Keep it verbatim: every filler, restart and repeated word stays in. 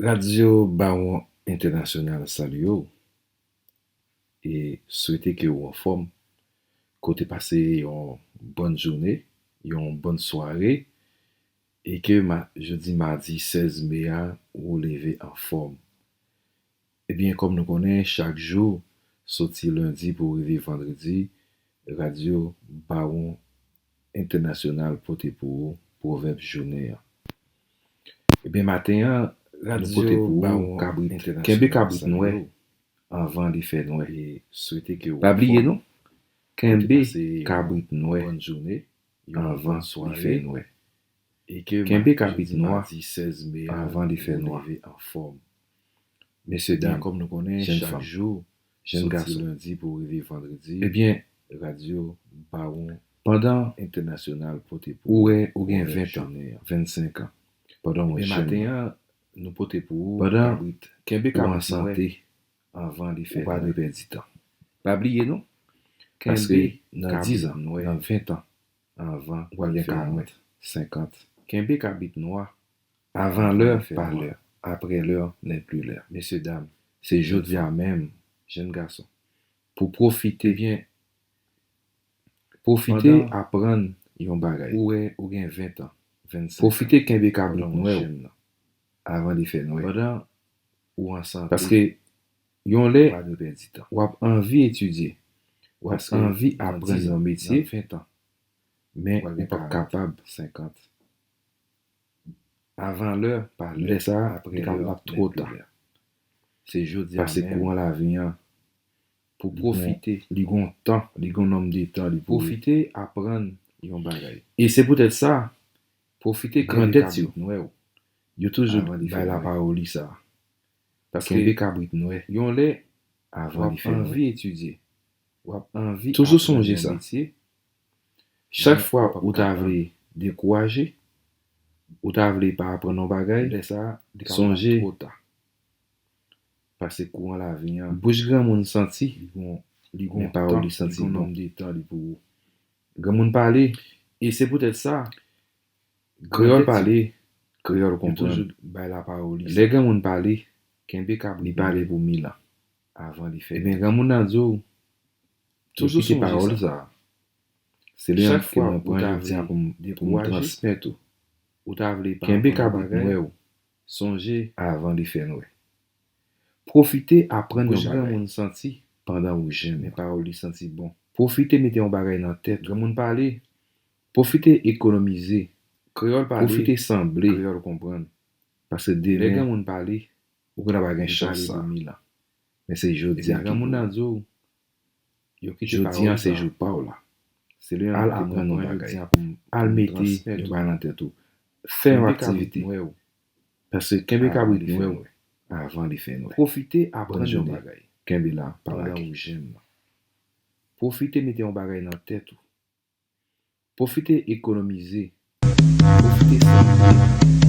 Radyo Bawon Entènasyonal salye w e swete ke w anfòm, ke w te pase yon bòn jounen, yon bòn sware, e ke ma, jodi madi sèz me a, ou leve anfòm. Ebyen, kòm nou konnen, chak jou, soti lendi pou rive vandredi, Radyo Bawon Entènasyonal pote pou ou pwovèb jounen an. Ebyen, maten an, nou pote pou ou kabrit, kenbe kabrit nwè anvan li fè nwè. Pa bliye non, kenbe kabrit nwè anvan li fè nwè. Kenbe kabrit nwa anvan li fè nwa. Mesye dam, jèn fanm, jèn gason. Ebyen, pandan ou wè ou gen ven tan, vennsenk an, pandan w jèn, pandan ou an sante, ou pa dwe pèdi tan. Pa bliye non, paske nan diz an, nan ven tan, w ap gen karant, senkant. Kenbe kabrit nwa avan lè, pa lè, apre lè, nèpli lè. Mesye dam, se jodi a menm, jèn gason, pou pwofite byen, pwofite aprann yon bagay. Ou wè ou gen ven tan, vennsenk an, pwofite kenbe kabrit nwè w avan li fè nwè. Pandan ou an sante, paske yon lè w ap anvi etidye, w ap anvi aprann yon metye, men ou p ap kapab. Avan lè, pa lè, lè sa a, li ka ap twò ta. Se jodi a menm. Paske kouran lavi an, pou pwofite, li gon tan, li gon nonm de tan li pou pwofite aprann yon bagay. E se poutèt sa, pwofite kenbe kabrit nwè w. Yo toujou bay lapawòl li sa. Paske kenbe kabrit nwè. Yon lè, avan li fè nwè. W ap anvi etidye. W ap anvi aprann yon metye. Toujou sonje sa. Chak fwa ou ta vle dekouraje, ou ta vle pa aprann yon bagay, lè sa a, li ka ap twò ta. Sonje, paske kouran lavi an, bouch granmoun santi, men pawòl li santi bon. Granmoun pale, e se poutèt sa, kreyòl pale, kreyòl konprann. Lè granmoun pale, li pale pou mil an. Ebyen, granmoun nan di w, yo kite pawòl sa a. Se li menm ke mwen pran jodi a pou m, pou m transmèt ou. Kenbe kabrit nwè w avan li fè nwè. Pwofite aprann yon bagay. Bouch granmoun santi pandan ou jèn. Men pawòl li santi bon. Pwofite mete yon bagay nan tèt ou. Granmoun pale. Pwofite ekonomize. Kreyòl pale. Pwofite sanble. Kreyòl konprann. Paske demen, lè granmoun pale, ou konn ap gen chans sa. Men se jodi a ki pou ou. Jodi a se jou pa w la. Al aprann yon bagay. Al mete yon bagay nan tèt ou. Fè yon aktivite. Paske kenbe kabrit nwè w avan li fè nwè. Pwofite aprann yon bagay. Kenbe la, pa lage. Pwofite mete yon bagay nan tèt ou. Pwofite ekonomize. Pwofite sanble.